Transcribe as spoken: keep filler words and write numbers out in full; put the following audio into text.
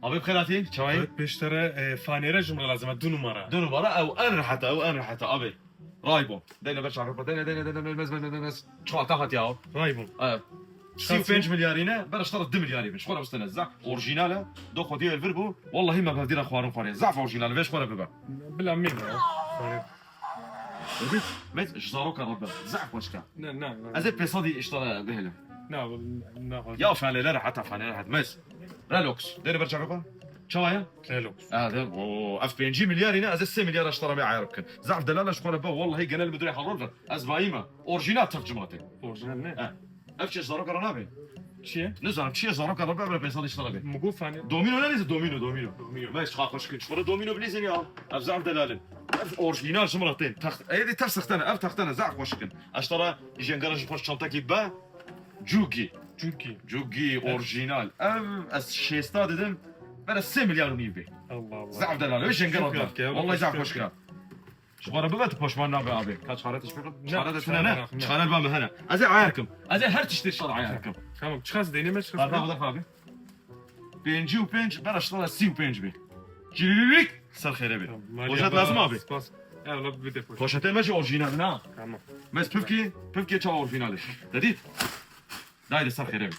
Abi bi xêr hatî, çawayî? Evet, pêştere, e, fanêre ji min re lazim e, du numara. Du numara, ew en reheta, ew en reheta, abi. Raybon. Dene ber çarpı, dene, dene, dene, mez, mez, mez, mez. Çiqata hatiye o. Raybon. Evet. Sî û pênc milyarî ne, ber ji te re du milyarî bin. Ji xwe re bistene. Zaf orjînal e. Do xwedî el vir bû. Wallahî me bevdî re xwarin xwarê. Zaf orjînal e. Vê ji xwe re bibe. Bila min e. Fanêre. Dibît, mez ji zaroka re be. Zaf xweşik e. Ne, ne, ne. Ez ê pêsadî ji te re bihêlim. Ne, ne, ne. Ya fanêre reheta, fanêre reheta. Mez. Relux. Dêrê ber çavê xwe. Çawa ye? Relux. Ha, de, o, ev pêncî milyarî ne, ez ê sê milyar ji te re bê ayar bikin. Zaf delal e ji xwe re be, wallahî genel müdürê halol be. Ez bayî me. Orjînal tev cimate. Orjînal ne? Ha. Ev çi zaroka re nabe? Çi ye? Nizanim, çi ye zaroka re be, ev re pêsadî ji te re bê. Mugo fanê. Domino ne neyse, domino, domino. Domino. Mez xwe xweşik in. Ji xwe re domino bilîzin ya. Ev zaf delal in. Ev orjînal ji min re tên. Text, ê dî tev sexte ne, ev texte ne, zaf xweşik in. Ez ji te re jengara ji xwe çantekî be. Cugî. Cugî. Cugî, orjînal. Ev, ez şêsta didim. Bere sê milyar û nîv bê. Allah Allah. Zaf delal, ew jengara be. Wallahî zaf xweşik e. Ji xwe re bibe, tu poşman nabe abi. Ka çare tişbî. Çare de tine ne? Çare ba min hene. Ez ê ayar kim. Ez ê her tiştê şer ayar kim. Tamam, çiqas deynê me, çiqas. Bardağı da abi. Pêncî û pênc, bera ştara sî û pênc bê. Cililik, ser xêre bê. Tamam, Poşet lazim abi. Spas. Ya, la bir de poşet. Poşetê me jî orjînal, na? Tamam. Mez pivkî, pivkê çawa orjînal e. Te dît? Dayê de ser xêre bê.